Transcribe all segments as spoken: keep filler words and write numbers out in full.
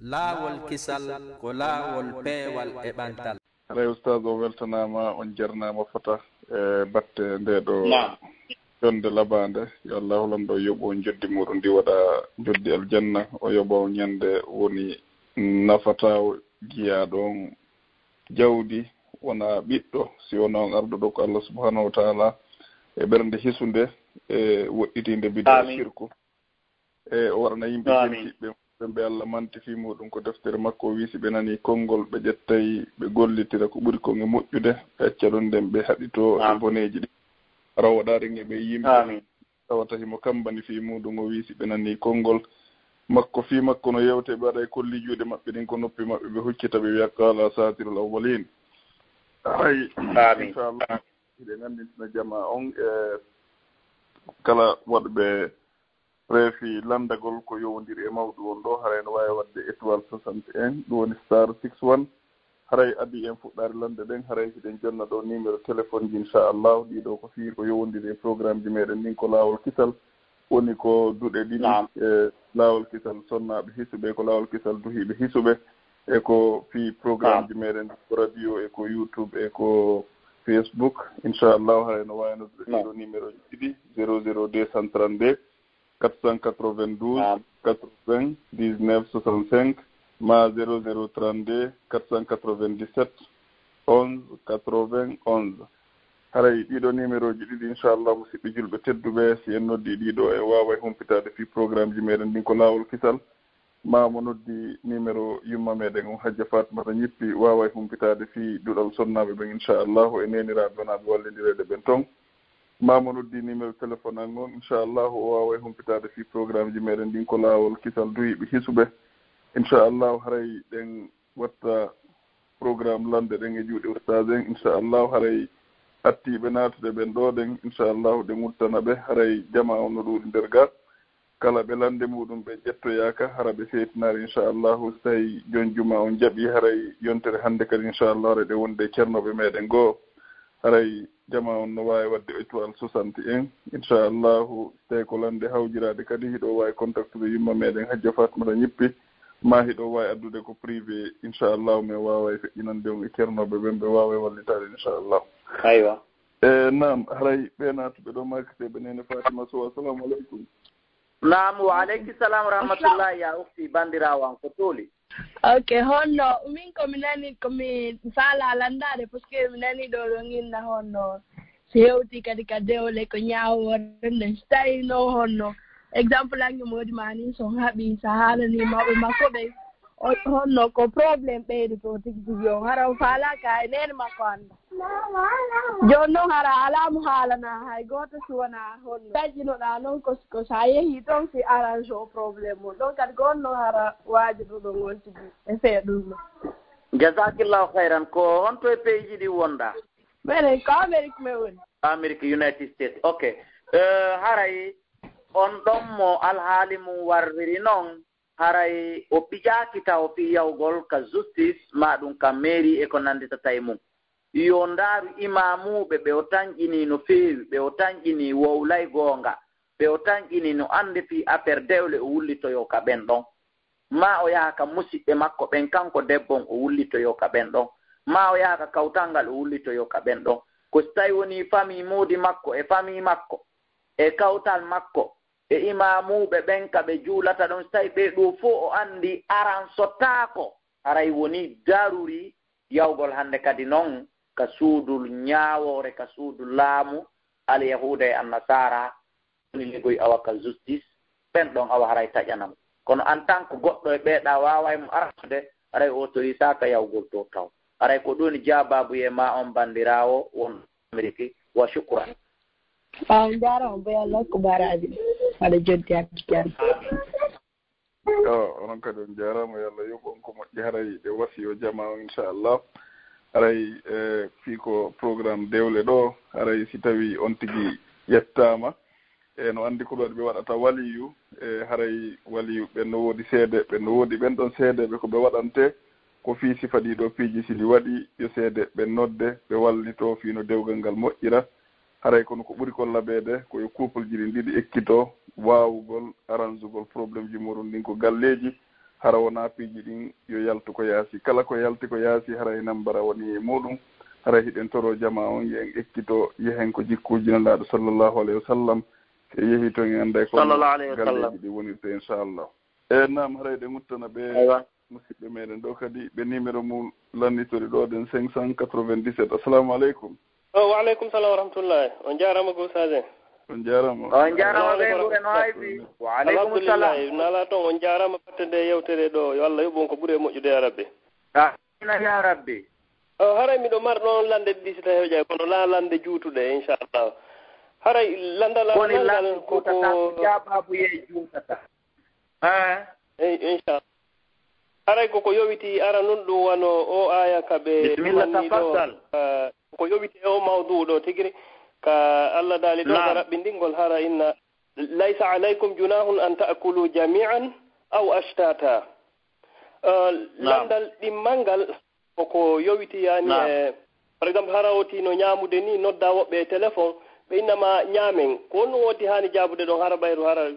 Laawol kisal ko laawol peewal e ɓantal. Haray ustaas o weltanaama, on jarnaama fota e batte ndee ɗoo jonnde labaande. Yo Allaahu Lanɗo yoɓu on joddi muuɗum ndi waɗa joddi aljanna, o yoɓa on ñande woni nafataawo jiyaaɗo on jawdi wonaa ɓiɗɗo, si wonaa on arɗo ɗo ko Allah subhanahu wa taala e ɓernde hisunde e woɗɗitiinde bidaa e sirku. E o waɗana yimɓe jeltiɓɓe ɓen ɓe Allah manti fii muuɗum ko deftere makko, o wi'i si ɓe nanii konngol ɓe ƴettay ɓe gollitira ko ɓuri kon e moƴƴude, ɓe acca ɗon nden ɓe haɗitoo e boneeji ɗin. Hara o waɗaali en e ɓen yimɓe tawata himo kammbani fii muuɗum, o wi'i si ɓe nanii konngol makko fii makko no yewtee, ɓe waɗay kolli juuɗe maɓɓe ɗin ko noppi maɓɓe, ɓe huccita ɓe wi'a qaala asaatirul awwaliin. Haray inchallah hiɗen anndintina jamaa on e kala waɗɓe reefi lanndagol ko yowondiri e mawɗu on ɗoo, haray no waawi waɗde étoile soixante et un, ɗum woni star six one. Haray adii en fuɗɗaade lannde ɗen, haray hiɗen jonna ɗoo numéro téléphone ji, inchallahu, ɗii ɗoo ko fii ko yowondiri e programme ji meɗen ɗin ko laawol kisal, woni ko duɗe ɗiɗi e laawol kisal sonnaaɓe hisuɓe, ko laawol kisal duhiiɓe hisuɓe, e ko fii programme ji meɗen ko radio e ko YouTube e ko Facebook, inchallahu, haray no waawi noddude ɗii ɗoo numéro ji ɗiɗi, zéro zéro deux cent trente-deux quatre cent quatre-vingt-douze quatre-vingt-dix-neuf soixante-cinq, maa zéro zéro trente-deux quatre cent quatre-vingt-dix-sept onze quatre-vingt-onze. Haray ɗii ɗoo numéro ji ɗiɗi, inchallah, musiɓɓe julɓe tedduɓe, si en noddii ɗii ɗoo, en waaway humpitaade fii programme ji meɗen ɗin ko laawol kisal. Maa mo noddi numéro yumma meɗen on, Hajja Fatmata Ñippi, waaway humpitaade fii duɗal sonnaaɓe ɓen, inchallahu, e neeniraaɓe wonaaɓe wallindireede ɓen ton. Maa mo noddi numéro téléphone an on, inchallahu, o waaway humpitaade fii programme ji meɗen ɗin ko laawol kisal duhiiɓe hisuɓe. Inchallahu, haray ɗen watta programme lannde ɗen e juuɗe ustaas en, inchallahu, haray attiiɓe naatude ɓen ɗoo ɗen, inchallahu, ɗen udditana ɓe, haray jamaa on no ɗuuɗi nder gaa. Kala ɓe lannde muuɗum ɓe ƴettoyaaka, hara ɓe seetinaali, inchallahu, si tawii jon jumaa on jaɓii, haray yontere hannde kadi, inchallahu, haray ɗe wonde e cernooɓe meɗen goo. Haray jamaa on no waawi waɗde étoile soixante et un, inchallahu, si tawii ko lannde hawjiraade kadi, hiɗo waawi contactude yumma meɗen Hajja Fatmata Ñippi, maa hiɗo waawi addude ko privé, inchallahu, mi waaway feƴƴinande on e cernooɓe ɓen, ɓe waaway wallitaade, inchallahu. Aywa. E, naam, haray ɓee naatuɓe ɗoo, maakiteeɓe Neene Fatima Sow, assalamu aleykum. Naam, wa aleyki salam wa rahmatullahi, ya ukhti, banndiraawo an, ko tooli? Ok, honno, min ko mi nani, ko mi faala lanndaade, parce que mi nani ɗoo ɗon inna honno, si hewti kadi ka dewle ko ñaawoore nden, si tawii noon honno, exemple, an e moodi maa nii, so on haɓii, so a haalanii mawɓe makko ɓen, o, honno ko problème ɓeydoto tigi tigi on, hara o faalaaka e neene makko annda. Jooni noon hara alaa mo haalanaa hay gooto si wonaa honno taƴinoɗaa noon ko, ko so a yehii toon si arrange o problème mon. Ɗoon kadi ko honno hara waajotoɗon on tigi e fee ɗum ɗoo? Jazakillahu khayran. Ko honto e peeji ɗi wonɗaa? Menen ko Amérique men woni. Amérique, United States. Ok. Eh, haray on ɗon mo alhaali mum warriri noon, haray o pijaaki tawo fii yahugol ka justice, maa ɗum ka mairie e ko nannditata e mum. Yo ndaaru imaamuuɓe ɓe o tanƴinii no feewi, ɓe o tanƴinii wowlay goonga, ɓe o tanƴinii no anndi fii affaire dewle, o wullitoyoo ka ɓen ɗon. Maa o yaha ka musiɓɓe makko ɓen, kanko debbo on, o wullitoyoo ka ɓen ɗon. Maa o yaha ka kawtal ngal, o wullitoyoo ka ɓen ɗon. Ko si tawii wonii famii moodi makko e famii makko e kawtal makko, e imaamuuɓe ɓen ka ɓe juulata ɗon, si tawii ɓee ɗoo fow o anndi aransotaako, haray wonii daruri yahugol hannde kadi non ka suudu ñaawoore, ka suudu laamu Alyahuuda e Annasaara, woni ligoy awa ka justice, ɓen ɗon awa haray taƴana mo. Kono en tant que goɗɗo e ɓee ɗaa waaway mo aransude, haray o autorisaaka yahugol too taw. Haray ko ɗun woni jaabaabu e maa on banndiraawo wonɗo Ameriki, wa shukran. Ɓaawo njaaraama bo Allah ko baraaji ɗi waɗa joddi hannde jannde. Yo onon kadi on njaaraama, yo Allah yoɓ on ko moƴƴi. Haray ɗe wasiyo jamaa on inchallah. Haray e fii ko programme dewle ɗoo, haray si tawii on tigi ƴettaama, e no anndi ko ɗoo waɗi ɓe waɗata waliyu, e haray waliyu ɓen no woodi seede, ɓen no woodi ɓen ɗon seedeeɓe ko ɓe waɗantee. Ko fii sifa ɗii ɗoo piiji, si ɗi waɗii, yo seedeeɓe ɓen nodde, ɓe wallitoo fii no dewgal ngal moƴƴira. Haray kono ko ɓuri kon labeede ko yo couple ji ɗin ɗiɗi ekkitoo waawugol aransugol problème ji muuɗum ɗin ko galleeji, Hara wonaa piiji ɗin yo yaltu ko yaasi. Kala ko yalti ko yaasi, haray nambara woni e muɗum. Haray hiɗen toro jamaa on, yo en ekkito, yehen ko jikkuuji Nelaaɗo sallallahu alayhi wa sallam. Si en yehii ton, en annday ko Sallallahu alayhi wa sallam. Galleeji ɗi wonirta, inchallah. E naam, haray ɗe ŋuttana ɓe Aywa. Musidɓe meɗen ɗo kadi, ɓe numéro mum lannitori ɗo ɗen, cinq cent quatre-vingt-dix-sept. Assalamu aleykum. O, wa aleykum salam wa rahmatullahi. On jaaraama, Go Sadio. On jaaraama. On jaaraama, ɓe ɓure no haybi. Wa aleykum salam. Alhamdulillahi, nala toon, on jaaraama batte nde yewtere ɗo. Yo Allah yoɓ on ko ɓuri e moƴƴude, ya Rabbi. Amiina, ya Rabbi. O, haray miɗo mar ɗoon lande ɗiɗi si tawi heƴay, kono la lande juutuɗe, inchallah. Haray landal Woni aranal ngal lande ko juutata, ko jaabaabu yee juutata. Ah. Ey, inchallah. Haray ko ko yowiti ara nun ɗum wano o aya ka ɓe Bismillah, wanni ɗo, tafaddal. Ah, ko yowiti e o mawdu ɗo tigiri, ka Allah daali ɗo Naam. Ka raɓɓindingol hara inna, "Laysa alaykum junahun an ta'kulu jami'an aw ashtata." Ah, Naam. Landal ɗimmal ngal ko ko yowiti yani Naam. E, par exemple, hara oti no ñaamude ni, nodda woɓɓe e téléphone, ɓe innama ñaamen. Ko honɗum oti haani jaabude ɗon hara ɓayru hara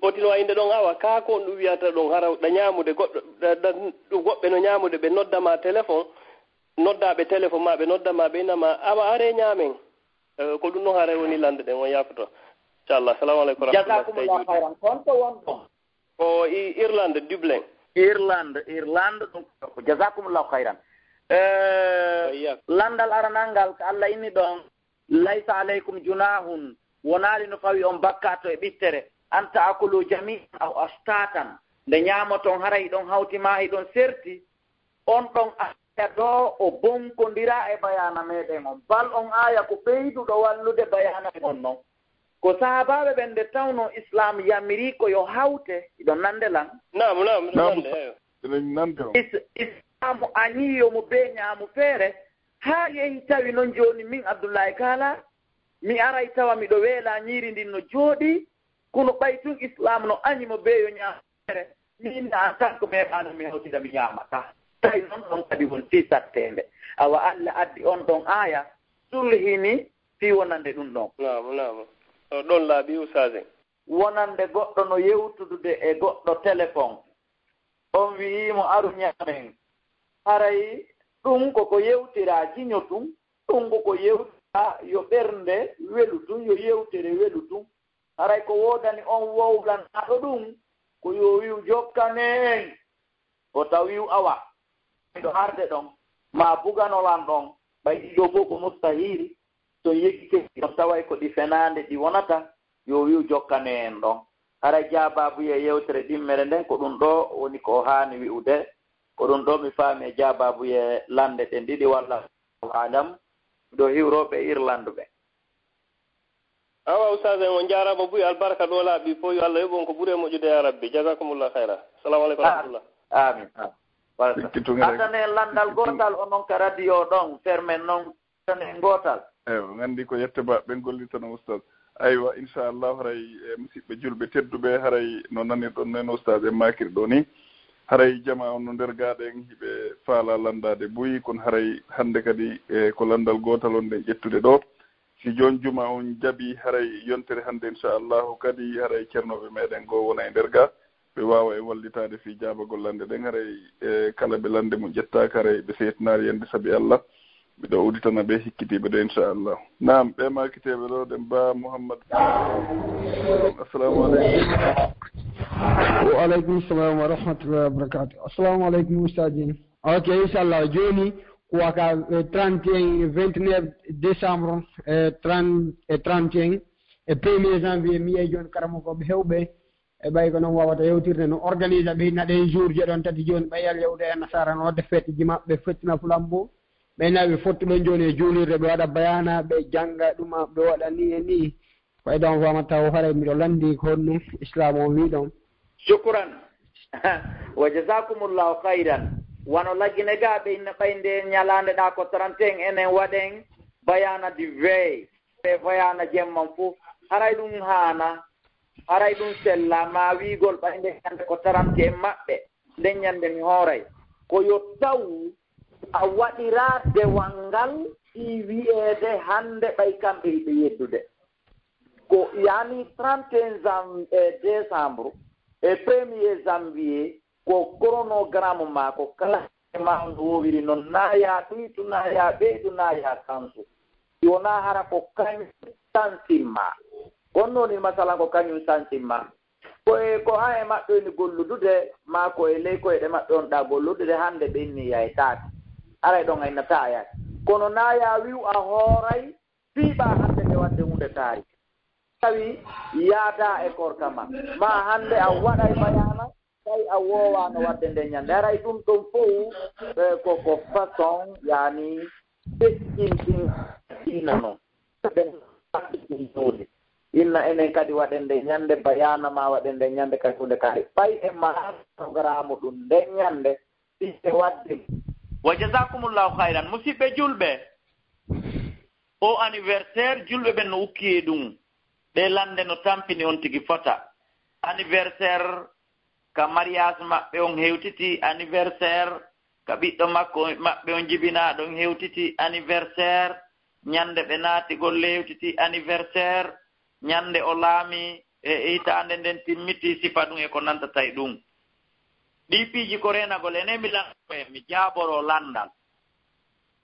oti no wayinde ɗon awa, kaa ko honɗum wiyata ɗon hara ɗa ñaamude goɗɗo, ɗa, ɗa, ɗum woɓɓe no ñaamude, ɓe noddama téléphone, nodda ɓe téléphone ma, ɓe noddama, ɓe innama, awa are ñaamen. Eh, ko ɗum ɗon hara woni lande ɗen, on yaafoto. Inchallah. Salamu aleykum wa rahmatullahi. Jazakumullahu khairan. Kon to won ɗon? Ko I-, Irlande, Dublin. Irlande, Irlande, ɗum ko jazakumullahu khairan. Eh, Ayya. Landal aranal ngal ko Allah inni ɗon, "Laysa alaykum junahun," wonaali no fawi on bakkato e ɓittere, "an ta'kulu jami'an aw ashtatan," nde ñaamoton haray hiɗon hawti ma hiɗon serti, on ɗon aya ɗo o bonkondira e bayana meɗen on. Bal on aya ko ɓeyduɗo wallude bayana on non. Ko sahaabaaɓe ɓen nde tawnoo Islaam yamirii ko yo hawte, hiɗon nande lan? Naam, naam, miɗo Naam, nande, eyo. Miɗo nande on. Is-, Islaamu añii yo mo bee ñaamu feere, haa yehi tawi non jooni min Abdullaahi Kaala, mi aray tawa miɗo weelaa ñiiri ndin no jooɗii, kono ɓay tun Islaamu no añi mo bee yo ñaamu feere, min en tant que meeɓaano mi hawtida mi ñaamataa. Tawi non ɗon kadi wontii satteende. Awa Alla addi on ɗon aaya, sulhini fii wonande ɗum ɗon. Naam, naam. O ɗon laaɓi, Ustaaze. Wonande goɗɗo no yewtudude e goɗɗo telefon. On wi'ii mo, "Aru ñaamen." Haray ɗum ko ko yewtiraa jiño tun, ɗum ko ko yewtiraa yo ɓernde welu tun, yo yewtere welu tun. Haray ko woodani on wowlanaaɗo ɗum, ko yo wi'u, "Jokkanee en." O taw wi'u, "Awa, miɗo arde ɗon, maa bugano lan ɗon." Ɓay ɗiɗo fow ko mustahil, so yeggi kadi on taway ko ɗi fenaande ɗi wonata, yo wi'u, "Jokkanee en ɗon." Haray jaabaabu e yewtere ɗimmere nden, ko ɗum ɗo woni ko o haani wi'ude. Ko ɗum ɗo mi faami e jaabaabu e lande ɗen ɗiɗi, wallahu alam. Ɗo hiwrooɓe Irlande ɓe. Awa, Ustaaz en, on jaaraama buy, albarka ɗo laaɓi fof, yo Allah yoɓ on ko ɓuri e moƴƴude, ya Rabbi. Jazakumullah khayra. Salamu aleykum wa rahmatullah. Amin. Amin. Barka. Sikkitugel rek. Addane en lanndal gootal onon ka radio ɗon, fermen non, addane en gootal. Eyo, on anndi ko yette ba ɓen gollirta no Ustaaz. Aywa, inchallah, haray, e, musidɓe julɓe tedduɓe, haray no nanirɗon non Ustaaz en maakiri ɗo ni. Haray jama on no nder gaaɗe en, hiɓe faala lanndaade buy, kono haray hannde kadi, e, ko lanndal gootal on ɗen ƴettude ɗo. Si joon juma on jaɓi, haray yontere hannde, inchallahu, kadi haray ceernooɓe meɗen goo wona e nder ga, ɓe waawa en wallitaade fii jaabagol lannde ɗen, haray, e, kala ɓe lannde mum ƴettaaka, haray ɓe seetinaali yande sabi Allah. Miɗo udditana ɓe hikkitiiɓe ɗo, inchallah. Naam, ɓe maakiteeɓe ɗo, ɗen ba Muhammad. Assalamu aleykum. Wa aleykum salam wa rahmatullahi wa barakatuh. Assalamu aleykum, Ustaaz en. Ok, inchallah. Jooni, ko waka, eh, trente et un, vingt-neuf décembre, eh, trente, eh, trente et un, e premier janvier, mi yehi jooni karamokooɓe heewɓe, e ɓay ko noon wawata yewtirde, no organise ɓe hinna ɗen jour je ɗon tati jooni, ɓay yal yewde e nasara no wadde fête ji maɓɓe, fettina flambeau, ɓay na ɓe fottuɗon jooni e juulirde, ɓe waɗa bayana, ɓe jannga ɗuma, ɓe waɗa ni e ni. Ko e ɗon famata taw haray miɗo lanndi ko honɗum Islaam on wi'i ɗon. Shukran. Wa jazakumullahu khairan. Wano Lagine ga ɓe inna ɓay nde ñalaande ɗa ko trente et un enen waɗen bayana di veille. Ɓe bayana jemman fof. Haray ɗum haana. Haray ɗum sella ma wi'gol ɓay nde ñande ko trente et un maɓɓe. Nden ñande mi hooray. Ko yo taw a waɗira dewal ngal fii wi'eede hannde ɓay kamɓe hiɓe yeddude. Ko yani trente et un jan-, eh, décembre e premier janvier, Ko chronogramme maako kala e ma no woowiri noon, na yaa ɗuytu, na yaa ɓeydu, na yaa sansu. Si wonaa hara ko kañum sansimma. Kono noon, masalan, ko kañum sansimma. Ko e, ko an e maɓɓe woni golludude, maa ko e ley koyɗe maɓɓe on ɗaa golludude, hannde ɓe inni yaytaake. Aray ɗon a innataa a yaay. Kono na yaa wi'u a hooray, fii ɓaa hannde nde waɗde huunde taari. Tawi yaadaa e korka ma. Maa hannde a waɗay bayaana, tawi a woowaano waɗde nde ñannde. Aray ɗum ɗon fow, eh, ko, ko façon, yaani, teddintin diina non. Ɓen ɗum ɗuuɗi. Inna enen kadi waɗen nde ñannde, bayaana ma waɗen nde ñannde, kadi huunde kaari. Ɓay e ma programme ɗum nde ñannde, ɓiɓɓe waɗde. Wa jazakumullahu khairan. Musidɓe julɓe, o anniversaire, julɓe ɓen no ukki e ɗum. Ɓe lande no tampini on tigi fota. Anniversaire ka mariage maɓɓe on hewtiti, anniversaire ka ɓiɗɗo makko, maɓɓe on jibinaaɗo on hewtiti, anniversaire ñande ɓe naatigol hewtiti, anniversaire ñande o laami e hitaande nden timmiti, sifa ɗum e ko nantata e ɗum. Ɗi piiji ko reenagol, enen mi lanndo en, mi jaaboro lanndal.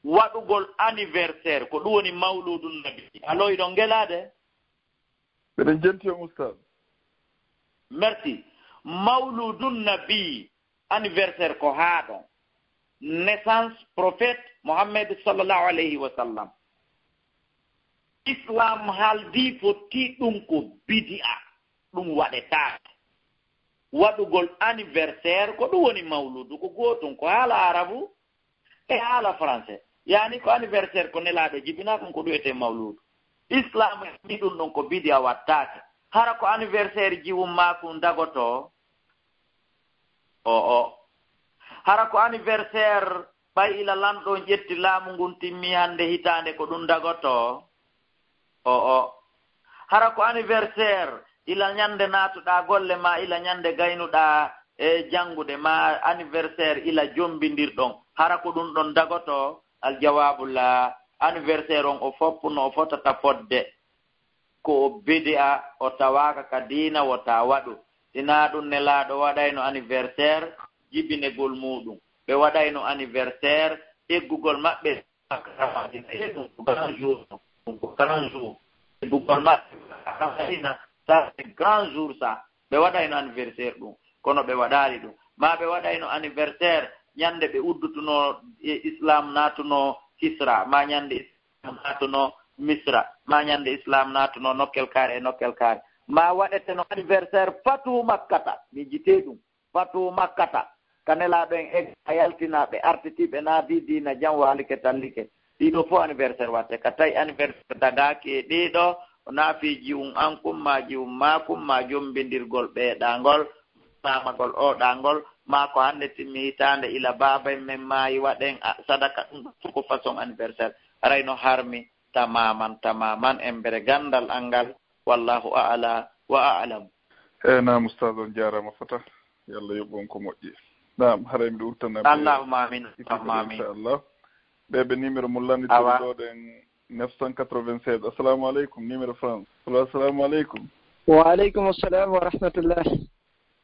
Waɗugol anniversaire, ko ɗum woni mawluudu nabi. Aloo, hiɗon ngelaade? Eɗen jenti on, Ustaz. Merci. Mawluudu nabi, anniversaire ko haa ɗon. Naissance prophète Mohammed sallallahu alayhi wa sallam. Islam haaldi fotti ɗum ko bidi'a, ɗum waɗetaake. Waɗugol anniversaire, ko ɗum woni mawluudu, ko gootum, ko haala arabu e haala français. Yaani ko anniversaire ko nelaaɗo jibinaa, ɗum ko ɗum wiyetee mawluudu. Islam ni ɗum ɗon ko bidi'a, wattaake. Hara ko anniversaire jiwum maa kun dagotoo? O'o. Hara ko anniversaire ɓay ila lanɗo on ƴetti laamu ngun timmi hannde hitaande, ko ɗum dagotoo? O'o. Hara ko anniversaire ila ñande naatuɗaa golle maa, ila ñande gaynuɗaa e janngude maa, anniversaire ila jombindirɗon, hara ko ɗum ɗon dagotoo? Aljawaabu laa. Anniversaire on o foppu no o fotata fodde. Ko o bidi'a, o tawaaka ka diina, wota waɗu. Sinaa ɗum, nelaaɗo waɗayno anniversaire jibinegol muuɗum. Ɓe waɗayno anniversaire eggugol maɓɓe. Ɗum ko grand jour, ɗum ko grand jour. Eggugol maɓɓe, ça, c'est grand jour, ça. Ɓe waɗayno anniversaire ɗum, kono ɓe waɗaali ɗum. Maa ɓe waɗayno anniversaire ñande ɓe uddutunoo e Islam naatunoo Kisra, maa ñande naatuno Misra, maa ñande Islam naatuno nokkel kaari e nokkel kaari. Maa waɗeteno anniversaire fatu Makkata, mi jitee ɗum, fatu Makkata, ka nelaaɗo en egga yaltinaaɓe, artitiiɓe naati diina jam waalike tallike. Ɗiɗo fof anniversaire watte, ka tawi anniversaire dagaaki e ɗiɗo, o naafi jiwum an kum, maa jiwum maa kum, maa jombindirgol ɓeeɗaangol, faamagol o ɗangol, maa ko hannde timmi hitaande ila baaba en men maayi, waɗen a-, sadaka, ɗum ɗo fof ko façon anniversaire. Haray no harmi tamaman, tamaman, embere ganndal an ngal, wallahu a'la wa a'lam. Eey, naam, Ustaaz, on jaaraama fota. Yo Allah yoɓ on ko moƴƴi. Naam, haray miɗo udditana ɓe, Allahumma amin, Allahumma amin, inchallah. Ɓe, ɓe numéro mum lannditoo ɗo ɗen, neuf cent quatre-vingt-seize. Assalamu aleykum, numéro France. Allo, assalamu aleykum. Wa aleykum assalam wa rahmatullah.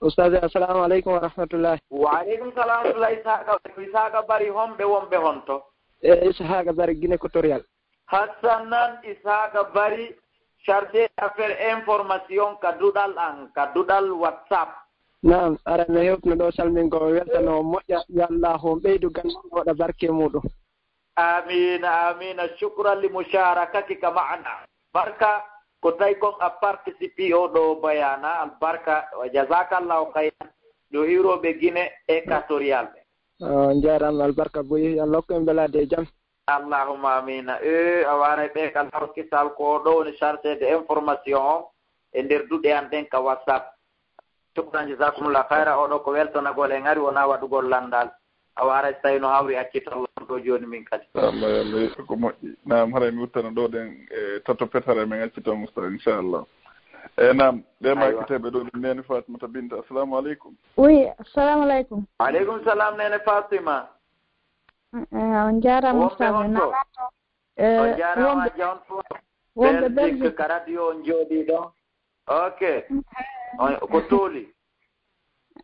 Ustaaz, assalamu aleykum wa rahmatullah. Wa aleykum salam wa rahmatullah. Isaaqa, Isaaqa Bari, homɓe wonɓe honto? E, Isaaqa Bari, Guinée Équatoriale. Hassanan Isaaqa Bari, chargé d'affaires information ka duɗal an, ka duɗal WhatsApp. Naam, aray mi hewtuno ɗo salmingol, weltanoo moƴƴa, yo Allaahu on ɓeydu ganndal, waɗa barke muuɗum. Amiina, amiina. Shukran li musharakati ka ma'ana. Barka ko tawi kon a participi o ɗo bayana. Albarka. Wa jazakallahu khairan. Ɗo hiwroɓe Guinée Équatoriale ɓe. On jaaraama, albarka boyi. Yo Allah hokku en welaade e jam. Allahumma amiina. E, a waaray ɓe ka law kisal ko ɗo woni chargé de information on e nder duɗe an ɗen ka WhatsApp. Shukran, jazakumullah khaira. Oɗo ko weltanagol en ari, wona waɗugol landal. Awa haray so tawi no hawri accitol ɗo joni min kadi. Allah, Allah, ko moƴƴi. Naam, haray mi uttana ɗo ɗen e tato petare men accita Mustafa, inchallah. E naam, ɓe makkiteɓe ɗo ɗum Nene Fatimata Binta. Assalamu aleykum. Oui, assalamu aleykum. Aleykum salam, Nene Fatima. Eh, on jaaraama, Mustafa. On jaaraama, wonɓe, wonɓe Belgique, ka radio on jooɗi ɗo. Ok. On, ko Tooli.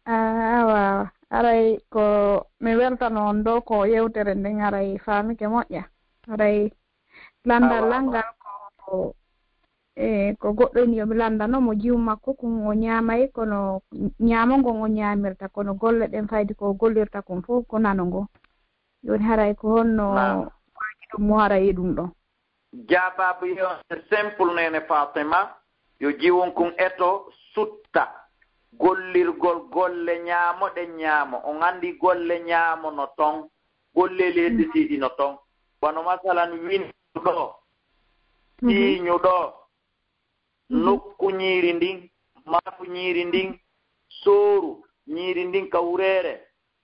Ah, awa, awa. Haray ko mi weltano on ɗo ko yewtere nden haray faamike moƴƴa. Haray lanndal lanngal ko e ko goɗɗo ini yo mi lanndano mo jiwu makko kun o ñaamay kono ñaamo ngon o ñaamirta kono golle ɗen fayde ko o gollirta kun fof ko nano ngo. Jooni haray ko honno waaji ɗum mo haray e ɗum ɗo? Jaabaabu yewtere simple neene Fatima, yo jiwun kun eto sutta gollirgol golle ñaamo ɗen ñaamo. On anndi golle ñaamo no ton, golle leelɗitiiɗi no ton. Wano masalan windu ɗo, tiiñu ɗo, nokku ñiiri ndin, maaku ñiiri ndin, sooru ñiiri ndin ka wureere,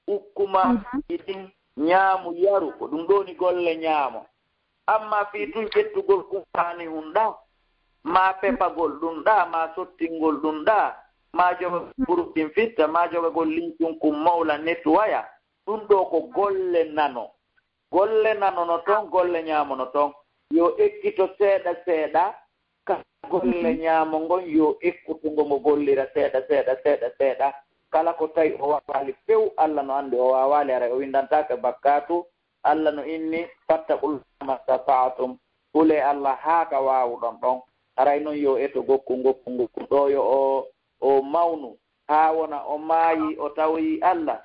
ukku ma ɗin, ñaamu yaru, ko ɗum ɗoo ni golle ñaamo. Amma fii tun ƴettugol kun kaani hun ɗaa, maa pepagol ɗum ɗaa, maa sottingol ɗum ɗaa, maa joga burɗin fitta, maa jogagol lincun kun mawla netwaya, ɗum ɗoo ko golle nano. Golle nano no ton, golle ñaamo no ton. Yo ekkito seeɗa seeɗa, ka golle ñaamo ngon, yo ekkutu ngo mo gollira seeɗa seeɗa seeɗa seeɗa. Kala ko tawi o waawaali few, Alla no anndi o waawaali, haray o winndantaake bakkaatu. Alla no inni, fattaqullaha mastata'tum, hulee Alla haa ka waawuɗon ɗon. Haray non yo eto gokku ngokku ngokku ɗoo yo o, o mawnu, haa wona o maayi o tawoyi Alla,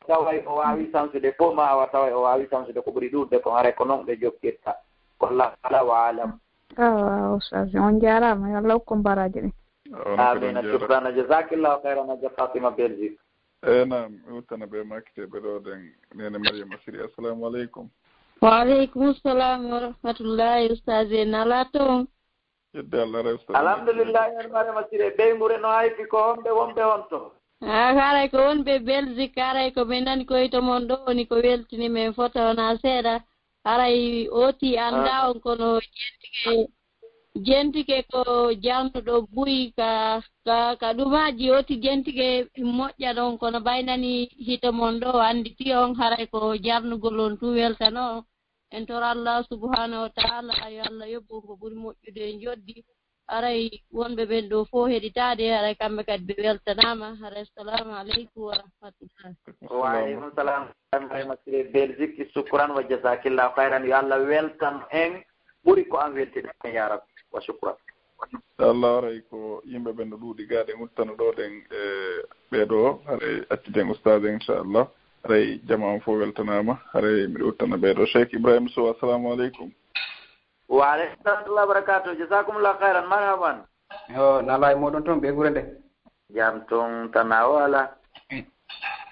taway o waawi sansude fof ma awa taway o waawi sansude ko ɓuri ɗuuɗude kon, haray ko non ɓe jokkirta. Wallahu a'lam wa a'lam. Awa Ustaz, on jaaraama, yo Alla hokku baraaji ɗin. Amina, shukran, jazakillahu khairan, Hajja Fatima Belgique. Eyi naam, mi uttana ɓe makkiteeɓe ɗo ɗen, neene Mariama Siri, assalamu aleykum. Wa aleykum salam wa rahmatullahi, Ustaz, en alaa toon. Yedde Allah rew. Alhamdulillahi, neene Mariama Siri, ɓeynguure no hayfi, ko honɓe wonɓe on to? A haray ko wonɓe Belgique, haray ko min nani koye to mon ɗo woni ko weltini men fota wona seeɗa. Haray oti annda on kono jentike, jentike ko jarnuɗo buy ka, ka, ka ɗumaji oti jentike moƴƴa ɗon kono baynani hito mon ɗo anditi on haray ko jarnugol on tu weltano. En tora Allah subhanahu wa ta'ala yo Allah yobbo ko ɓuri moƴƴude e joddi. Haray wonɓe ɓen ɗo fof heɗitaade haray kamɓe kadi ɓe weltanaama haray assalamu aleykum wa rahmatullah. Wa aleykum salam. Ibrahima Sire Belgique, sukran wa jazakillahu khairan, yo Allah weltan en ɓuri ko an weltiɗa en ya rabbi wa shukran. Inchallah haray ko yimɓe ɓen no ɗuuɗi gaa ɗen uttano ɗo ɗen e ɓeeɗo haray acciden ustade inchallah. Haray jama on fof weltanaama haray miɗo uttana ɓeeɗo Cheikh Ibrahima Sow, assalamu aleykum. Wa aleykum salam wa barakatuh, jazakumullah khairan, marhaban. Yo nala e moɗon toon ɓe gure nde. Jam toon tana o ala.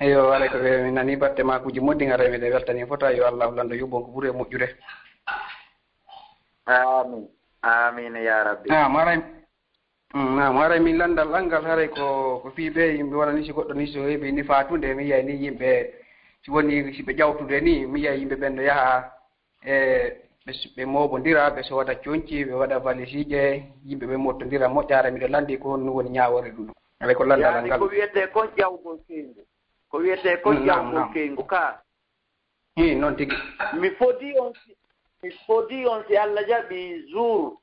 Eyo haray ko ɓe mi nani batte makuji moɗɗi haray miɗe weltani fota yo Allah lando yuɓon ko ɓuri e moƴƴude. Amin amin ya rabbi. Ah maray. Naam haray min lanndal anngal haray ko ko fii ɓe yimɓe wona ni si goɗɗo ni so heɓi ni faatunde mi yiyay ni yimɓe si woni si ɓe ƴawtude ni mi yiyay yimɓe ɓen no yaha e ɓe mooɓondira ɓe sooda conci ɓe waɗa valisiije yimɓe ɓe mottondira moƴƴaare miɗo lanndi ko honno woni ñaawoore ɗum haray ko lanndal anngal. Ko wiyetee kon ƴawgol keyngu ko wiyetee kon ƴawgol keyngu ka. Hii noon tigi. Mi fodii on si mi fodii on si Allah jaɓi jour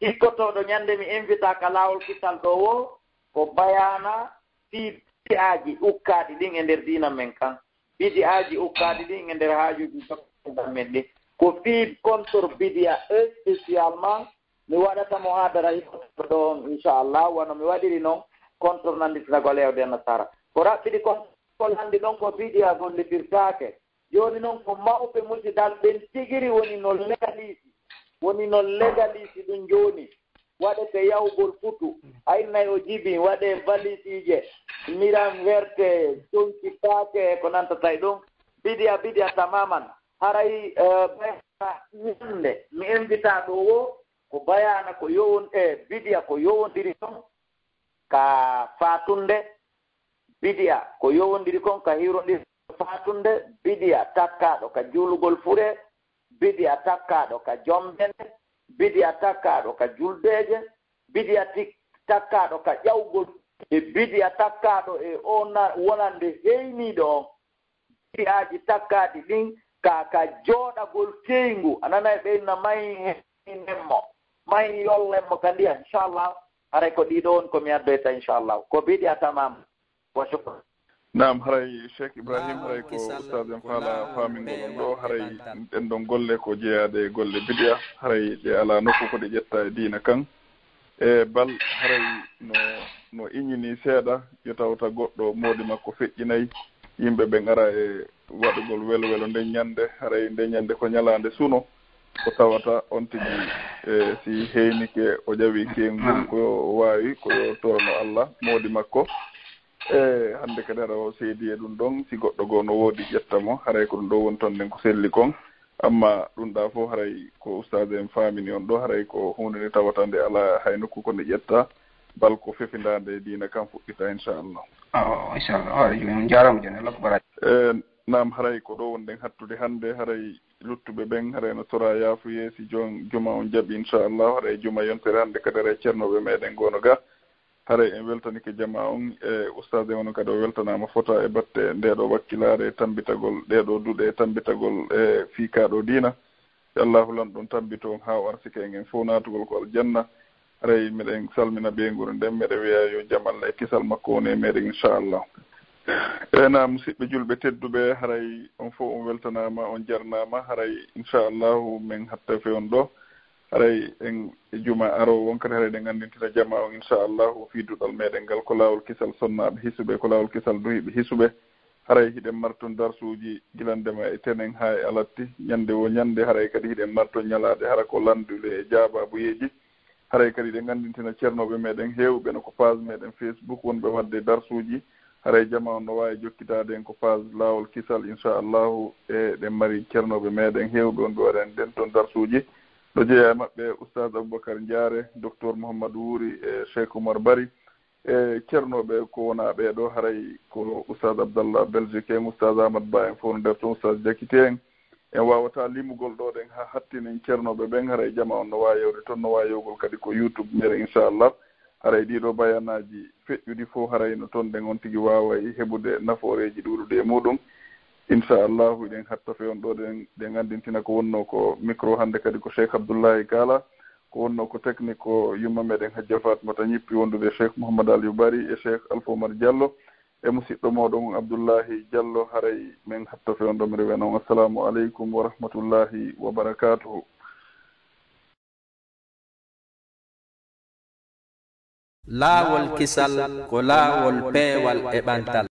hikkotooɗo ñande mi invita ka laawol kisal ɗo woo ko bayaana fii bidi'aaji ukkaaɗi ɗin e nder diina men kan. Bidi'aaji ukkaaɗi ɗin e nder haajuuji jokkuɗan men ɗin ko fii contre bidi'a spécialement mi waɗata mo haadara hikkotooɗo ɗo on inchallah wano mi waɗiri noon contre nanditinagol yawde e nasara ko raɓɓiɗi kon ko lanndi ɗon ko bidi'a gollitirtaake. Jooni noon ko mawɓe musidal ɓen tigiri woni no legalisi woni no legalisi ɗum jooni waɗete yawgol futu aynay o jibi waɗe valisiije miran werte conci paake e ko nantata e ɗum bidiya bidiya tamaman haray ɓayta ñande mi invita ɗo wo ko bayana ko yowon e bidiya ko yowondiri ɗon ka fatunde bidi'a ko yowondiri kon ka hirondirde fatunde bidi'a takkaaɗo ka juulugol fure bidi'a takkaaɗo ka jombene bidi'a takkaaɗo ka juldeeje bidi'a takkaaɗo ka ƴawgol e bidi'a takkaaɗo e o wonande heyniiɗo on bidi'aaji takkaaɗi ɗin ka ka jooɗagol teyngu a nanay ɓeynna mayi heynen mo mayi yollen mo ka ndiya inchallah haray ko ɗiɗo woni ko mi addoyta inchallah ko bidi'a tamam wa shukran. Naam, haray Cheikh Ibrahim, haray ko ustaas en faala faamingol on ɗo, haray ɗen ɗon golle ko jeyaade e golle bidiya, haray ɗe alaa nokku ko ɗe ƴetta e diina kan. E bal haray no, no iñini seeɗa, yo tawta goɗɗo moodi makko feƴƴinay, yimɓe ɓe ngara e waɗugol welwelo nden ñannde, haray nde ñannde ko ñalaande suno, ko tawata on tigi, e si heynike o ƴawi kengol ko waawi, ko yo torano Allah, moodi makko. E hannde kadi hara o seedi e ɗum ɗon, si goɗɗo goo no woodi ƴetta mo, haray ko ɗum ɗo woni ton nden ko selli kon. Amma ɗum ɗa fof haray ko ustaas en faamini on ɗo, haray ko huunde nde tawata nde alaa hay nokku ko nde ƴetta, bal ko fefindaande e diina kan fuɗɗita, inchallah. O, inchallah. Haray jooni on njaaraama jooni, Allah ko baraaji. E, naam, haray ko ɗo wonɗen hattude hannde, haray luttuɓe ɓen, haray no toraa yaafuyee si jon-, juma on jaɓi, inchallah, haray juma yontere hannde kadi haray ceernooɓe meɗen goo no ga. Haray en weltanike jamaa on, e ustaas en on kadi o weltanaama fota e batte nde ɗo wakkilaare e tambitagol ɗee ɗo duɗe e tambitagol e fii kaa ɗo diina. Yo Allaahu lanɗo on tambito on haa o arsika en en fof naatugol ko aljanna. Haray miɗen salmina ɓeynguure nden, miɗen wiya yo jam Allah e kisal makko wonu e meɗen inchallah. E na musidɓe julɓe tedduɓe, haray on fof on weltanaama, on jarnaama, haray inchallahu men hatta fe on ɗo. Haray en e juma aroowo on kadi, haray eɗen anndintina jamaa on, inchallahu, fii duɗal meɗen ngal, ko laawol kisal sonnaaɓe hisuɓe, ko laawol kisal duhiiɓe hisuɓe. Haray hiɗen marton darsuuji gila ndema e tenen haa e alatti, ñannde wo ñannde, haray kadi hiɗen marton ñalaaɗe, hara ko lannduɗe e jaabaabuyeeji. Haray kadi eɗen anndintina ceernooɓe meɗen heewɓe no ko page meɗen Facebook wonɓe waɗde darsuuji. Haray jamaa on no waawi jokkitaade en ko page Laawol Kisal, inchallahu. E eɗen mari ceernooɓe meɗen heewɓe wonɓe waɗande en ton darsuuji. No jeyaa e maɓɓe Oustaz Aboubacar Ndiare, Docteur Mouhamadou Wuri e Cheikh Oumar Bari. E ceernooɓe ko wonaa ɓee ɗo, haray ko Oustaz Abdallah Belgique en, Oustaz Amadou Ba en fof no nder ton, Oustaz Diakité en. En waawataa limugol ɗo ɗen haa hattinen ceernooɓe ɓen, haray jamaa on no waawi yewde ton, no waawi yewgol kadi ko YouTube meɗen, inchallah. Haray ɗii ɗo bayanaaji feƴƴuɗi fof, haray no ton ɗen on tigi waaway heɓude nafooreeji ɗuuɗuɗi e muuɗum. Inchallahu, eɗen hatta fe on ɗo ɗen, ɗen anndintina ko wonnoo ko micro hannde kadi ko Cheikh Abdoullahi Kala, ko wonnoo ko technique ko yumma meɗen Hajja Fatmata Ñippi wondude e Cheikh Mouhamadou Aliou Bari e Cheikh Alpha Oumar Diallo. E musidɗo mooɗon Abdullahi Diallo, haray men hatta fe on ɗo, mi rewa non. Assalamu aleykum wa rahmatullahi wa barakatuhu. Laawol kisal ko laawol peewal e ɓantal.